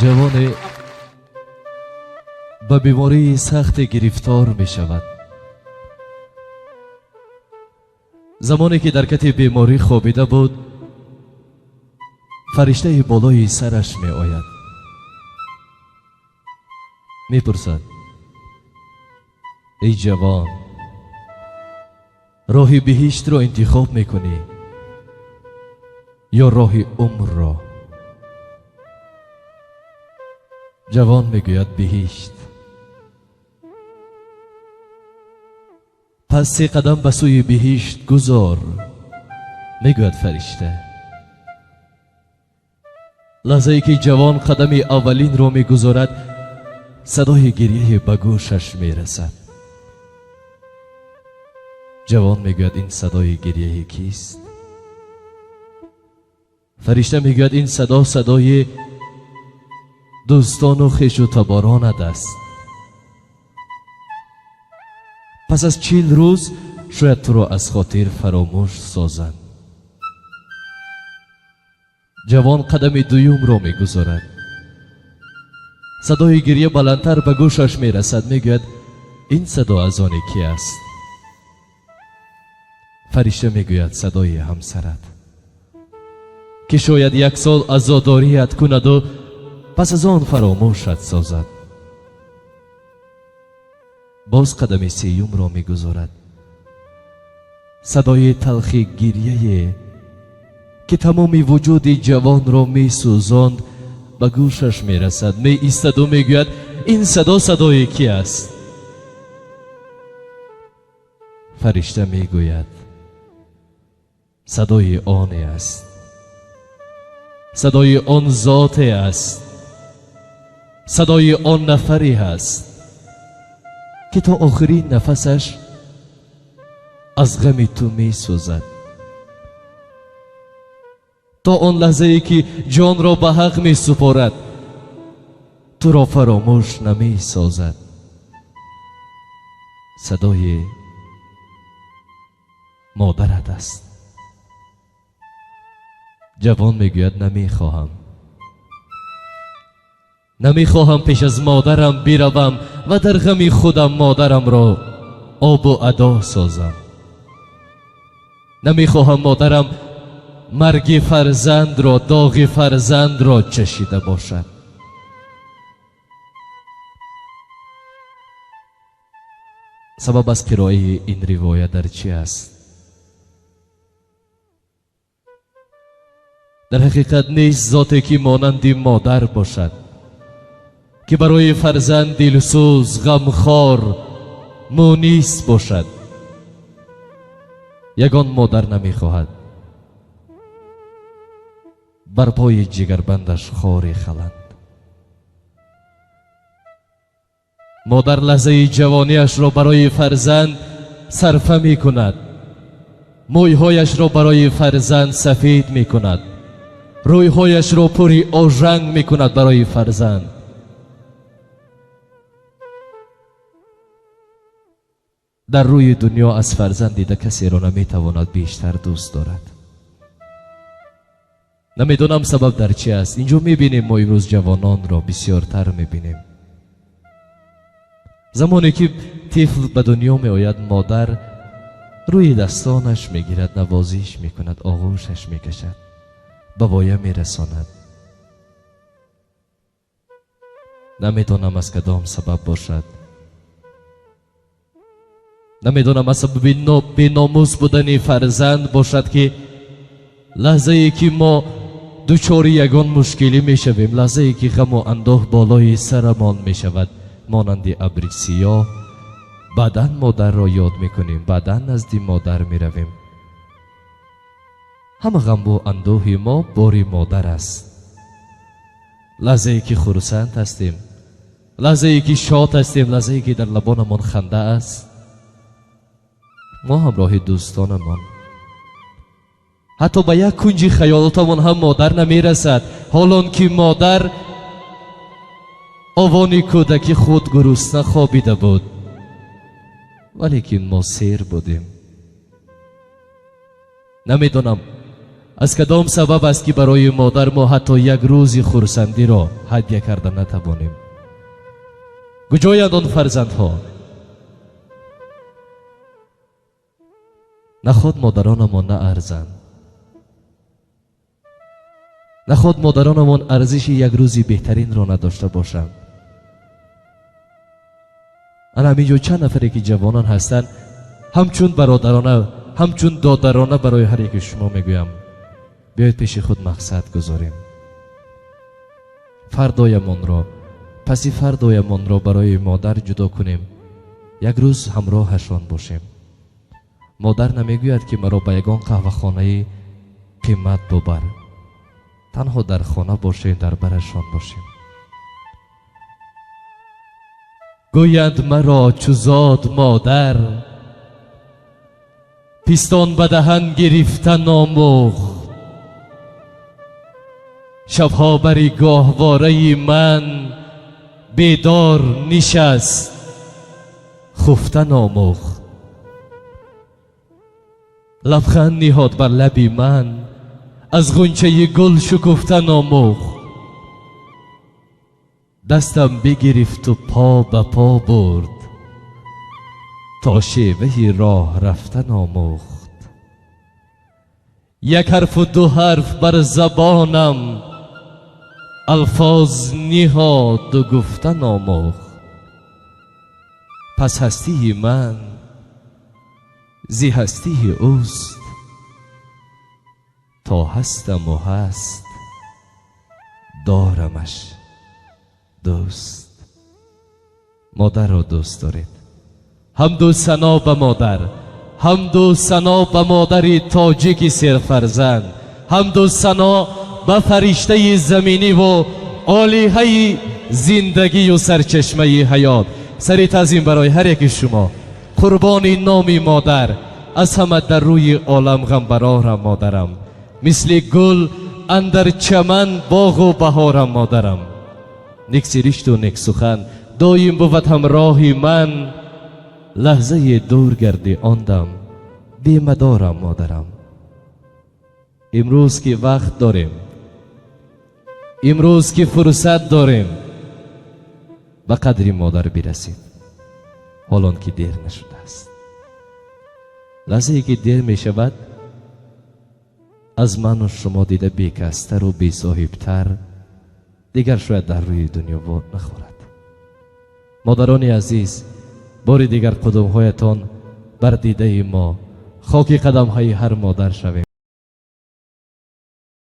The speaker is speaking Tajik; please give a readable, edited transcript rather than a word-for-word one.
Ҷавоне ба бемории сахте гирифтор мешавад. Замоне ки дар кати беморӣ хобида буд, фариштаи болои сараш меояд, мепурсад: эй ҷавон, роҳи биҳиштро интихоб мекунӣ ё роҳи умрро? Ҷавон мегӯяд: биҳишт. Пас се қадам ба сӯи биҳишт гузор, мегӯяд фаришта. Лаҳзае ки ҷавон қадами аввалинро мегузорад, садои гирьяе ба гӯшаш мерасад. Ҷавон мегӯяд: ин садои гирьяи кист? Фаришта мегӯяд: ин садо садои дӯстону хешу таборонат аст. Пас аз 40 рӯз шояд туро аз хотир фаромӯш созанд. Ҷавон қадами дуюмро мегузорад. Садои гирья баландтар ба гӯшаш мерасад. Мегӯяд: ин садо аз оне ки аст? Фаришта мегӯяд: садои ҳамсарат, ки шояд 1 сол азодорият кунаду пас аз он фаромӯшат созад. Боз қадами сеюмро мегузорад. Садои талхи гирьяе ки тамоми вуҷуди ҷавонро месӯзонд ба гӯшаш мерасад. Меистаду мегӯяд: ин садо садои ки аст? Фаришта мегӯяд: садои оне аст, садои он зоте аст, садои он нафаре аст ки то охирин нафасаш аз ғами ту месӯзад, то он лаҳзае ки ҷонро ба ҳақ месупорад туро фаромӯш намесозад. Садои модарат аст. Ҷавон мегӯяд: намехоҳам, намехоҳам пеш аз модарам биравам ва дар ғами худам модарамро обу адо созам. Намехоҳам модарам марги фарзандро, доғи фарзандро чашида бошад. Сабаб аз қироаи ин ривоя дар чӣ аст? Дар ҳақиқат нест зоте ки монанди модар бошад, ки барои фарзанд дилсӯз, ғамхор, мунис бошад. Ягон модар намехоҳад бар пои ҷигарбандаш хоре халанд. Модар лаҳзаи ҷавониашро барои фарзанд сарфа мекунад, мӯйҳояшро барои фарзанд сафед мекунад, рӯйҳояшро пури ожанг мекунад барои фарзанд. Дар рӯи дунё аз фарзанд дида касеро наметавонад бештар дӯст дорад. Намедонам сабаб дар чӣ аст. Инҷо мебинем мо имрӯз ҷавононро бисёртар мебинем. Замоне ки тифл ба дунё меояд, модар рӯи дастонаш мегирад, навозиш мекунад, оғӯшаш мекашад, ба воя мерасонад. Намедонам аз кадом сабаб бошад. Намедонам аз сабаби беномус будани фарзанд бошад, ки лаҳзае ки мо дучори ягон мушкилӣ мешавем, лаҳзае ки ғаму андӯҳ болои сарамон мешавад, монанди абри сиёҳ, баъдан модарро ёд мекунем, баъдан назди модар меравем. Ҳама ғаму андӯҳи мо бори модар аст. Лаҳзае ки хурсанд ҳастем, лаҳзае ки шод ҳастем, лаҳзае ки дар лабонамон ханда аст, мо ҳамроҳи дӯстонамон ҳатто ба як кунҷи хаёлотамон ҳам модар намерасад, ҳолон ки модар овони кӯдаки худ гурусна хобида буд, валекин мо сер будем. Намедонам Аз кадом сабаб аст, ки барои модар мо ҳатто як рӯзи хурсандиро ҳадя карда натавонем? Куҷоянд он фарзандҳо? Наход модаронамон наарзанд, наход модаронамон арзиши як рӯзи беҳтаринро надошта бошанд. Ана ҳаминҷо чанд нафаре ки ҷавонон ҳастанд, ҳамчун бародарона, ҳамчун додарона барои ҳар яки шумо мегӯям: биёед пеши худ мақсад гузорем, фардоямонро, паси фардоямонро барои модар ҷудо кунем, як рӯз ҳамроҳашон бошем. Модар намегӯяд, ки маро ба ягон қаҳвахонаи қимат бубар, танҳо дар хона бошем, дар барашон бошем. Гӯянд маро чу зод модар, пистон ба даҳан гирифта номӯхт, шабҳо бари гоҳвораи ман бедор нишаст, хуфта номӯхт, лабханд ниҳод бар лаби ман, аз ғунчаи гул шукуфта номӯхт, дастам бигирифту по ба по бурд, то шеваи роҳ рафта номӯхт, як ҳарфу ду ҳарф бар забонам алфоз ниҳоду гуфта номӯхт, пас ҳастии ман зи ҳастии ӯст, то ҳастаму ҳаст дорамаш дӯст. Модарро дӯст доред. Ҳамду сано ба модар, ҳамду сано ба модари тоҷики серфарзанд, ҳамду сано ба фариштаи заминиву олиҳаи зиндагию сарчашмаи ҳаёт. Сари таъзим барои ҳар яки шумо. Қурбони номи модар, аз ҳама дар рӯи олам ғамбарорам модарам, мисли гул андар чаман боғу баҳорам модарам, нексиришту нексухан доим бувад ҳамроҳи ман, лаҳзае дур гарди он дам бемадорам модарам. Имрӯз ки вақт дорем, имрӯз ки фурсат дорем, ба қадри модар бирасед, ҳолон ки дер нашудааст. Лаҳзае ки дер мешавад, аз ману шумо дида бекастару бесоҳибтар дигар шояд дар рӯи дунё нахорад. Модарони азиз, бори дигар қудумҳоятон бар дидаи мо, хоки қадамҳои ҳар модар шавем.